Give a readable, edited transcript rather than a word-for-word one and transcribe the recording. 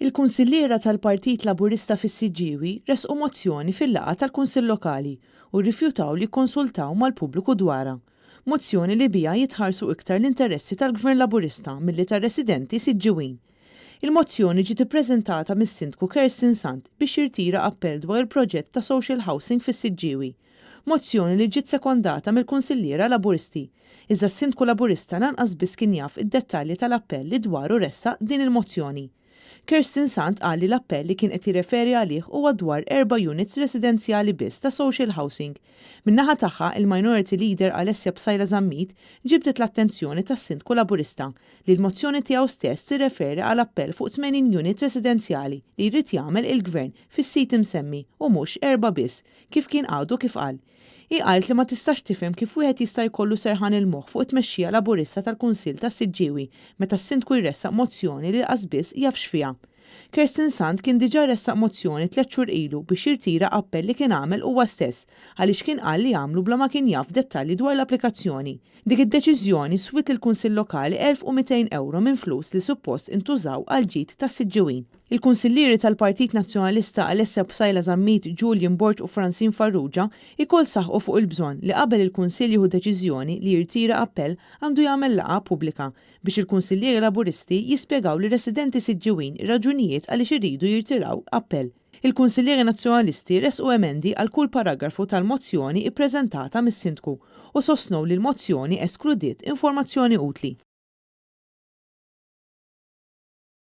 Il-Kunsilliera tal-Partit Laburista fis-Siġġiewi ressqu mozzjoni fil-laqgħa tal-Kunsill Lokali u rrifjutaw li jikkonsultaw mal-pubbliku dwarha. Mozzjoni li biha jitħarsu iktar l-interessi tal-Gvern Laburista milli tar-residenti Siġġiwin. Il-mozzjoni ġiet ippreżentata mis-Sindku Kirsten Sant biex jirtira appell dwar il-proġett ta' social housing fis-Siġġiewi. Mozzjoni li ġiet sekondata mill-Kunsilliera Laburisti. Iżda s-Sindku Laburista lanqas biss kien jaf id-dettalji tal-appell li dwaru ressaq din il-mozzjoni. Kirsten Sant qal li l-appell li kien qed jirreferi għalih huwa dwar erba' units residenzjali biss ta' social housing. Min-naħa tagħha, il-Minority Leader Alessia Psaila Zammit ġibdet l-attenzjoni tas-Sindku Laburista li l-mozzjoni tiegħu stess tirreferi għal appell fuq 80 unit residenzjali li jrid jagħmel il-Gvern fis-sit imsemmi u mhux erbgħa biss kif kien għadu kif qal. Hi qalet li ma tistax tifhem kif wieħed jista' jkollu serħan il-moħħ fuq it-tmexxija Laburista tal-Kunsill tas-Siġġiewi meta s-Sindku jressaq mozzjoni li laqas biss jaf x'fiha. Kirsten Sant kien diġà ressaq mozzjoni tlett xhur ilu biex jirtira appell li kien għamel huwa stess għaliex kien qal li għamlu bla ma kien jaf dettalji dwar l-applikazzjoni. Dik id-deċiżjoni swiet lill-Kunsill Lokali 1,200 ewro minn flus li suppost intużaw għall-ġid tas-Siġġiwin. Il-Kunsillieri tal-Partit Nazzjonalista Alessia Psaila Zammit, Julian Borg u Francine Farrugia ikoll saħqu fuq il-bżonn li qabel il-Kunsill jieħu deċiżjoni li jirtira appell għandu jagħmel laqgħa pubblika biex il-Kunsillieri Laburisti jispjegaw lir-residenti Siġġiwin ir-raġunijiet għaliex iridu jirtiraw appell. Il-Kunsillieri Nazzjonalisti ressqu emendi għal kull paragrafu tal-mozzjoni ippreżentata mis-Sindku u sostnew li l-mozzjoni eskludiet informazzjoni utli.